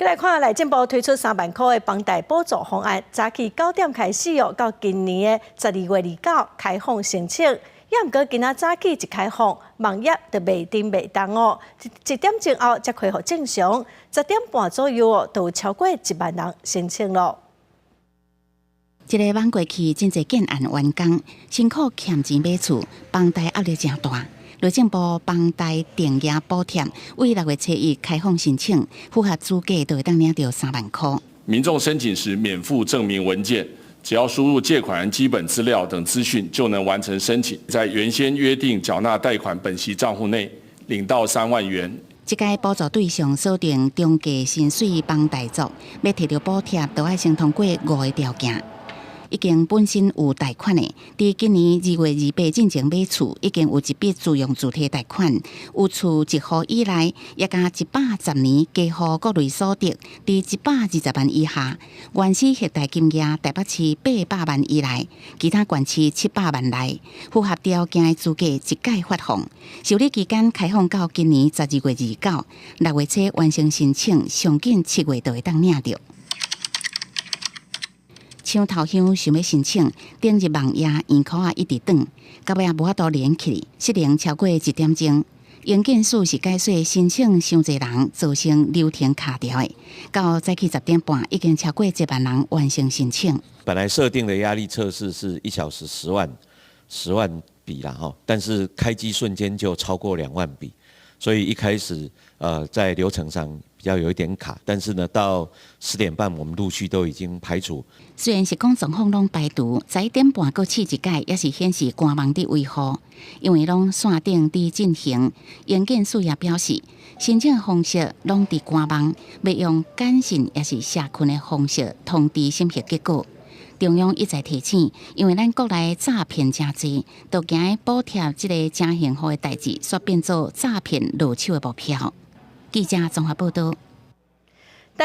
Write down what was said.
來看內政部推出3萬箍的房貸補助方案，早起9點開始哦，到今年的12月29開放申請。也毋過今仔早起一開放，網頁就袂叮袂動哦。1點鐘後才恢復正常，10點半左右哦，就有超過1萬人申請囉。這个晚過去，真濟建案完工，辛苦欠錢買厝，房貸壓力誠大。內政部房貸定額補貼，為6月初一開放申請，符合資格就會當領著3萬箍。民眾申請時免附證明文件，只要輸入借款人基本資料等資訊，就能完成申請，在原先約定繳納貸款本息賬戶內領到3萬元。這個補助對象鎖定中低薪水房貸族，欲提著補貼，都愛先通過五个條件。已經本身有貸款的，佇今年2月28進前買厝，已經有一筆自用自提貸款，有厝一戶以內，抑加110年家戶各類所得佇120萬以下，原始核貸金額台北市800萬以內，其他縣市700萬內，符合條件的資格一概發放。受理期間開放到今年12月29，6月初完成申請，上緊7月就會當領著。搶頭香想欲申請，登入網頁圓箍仔一直轉，到尾仔無法度連起，失靈超過一點鐘。營建署是解說申請傷濟人，造成流程卡著的。到早起10點半，已經超過1萬人完成申請。本來設定的壓力測試是1小時10萬筆啦，哈，但是開機瞬間就超過2萬筆，所以一開始在流程上比較有一點卡，但是呢，到10點半我們陸續都已經排除。雖然是講狀況攏排除，11點半閣試一擺，也是顯示官網佇維護，因為攏線頂佇進行。營建署也表示，申請方式攏佇官網，欲用簡訊抑是社群的方式通知審核結果。中央一再提醒，因為咱國內詐騙誠濟，都驚補貼這个誠幸福的代誌，煞變做詐騙落手的目標。記者綜合報道。